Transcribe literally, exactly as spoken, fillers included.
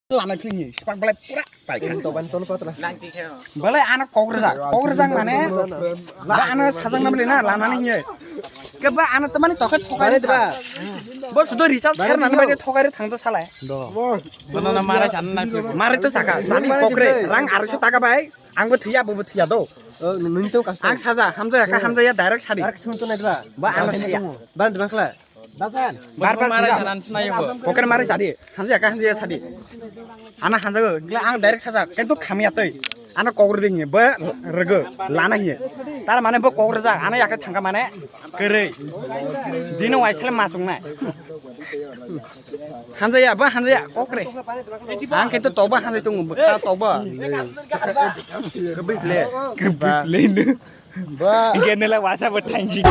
Lana kini sipak belai pura paikha. Toban ton patla. Belai ano kok rwjak, kok rwjak mane ba ano sajak na beli na lana ni ye. Ke ba ano tamani toke thokai ba. Bo sudo recharge kar nani bai thokai thang to salai. Bono na marai san na. Marai to saka, sani kokre, rang arusu taka bai, angbo thiya, bobo thiya do. Nung to kas. Ang saja, hamjaya ka hamjaya direct sadi. Direct sung to nai ba. Ba ano thiya. Ban dibakla. Bar bar marai sadi. Poker marai sadi. Hamjaya ka hamjaya sadi. Ana hamjago, gila ang direct saja, kintu khamya tei. Ana kok rwdi hinye, bo rwgo, lana hinye. Tar mane bo kok rwjak, ana yake thangka mane kwrwi. Dino waisale masung nai. Hamjaya, bo hamjaya, kokre. Ang kintu tokbo hamjai tongo, bwkha tokbo. Kwbwi ble. Kwbwi ble no. Ba. Hinkhe nela wasa bo thangjik.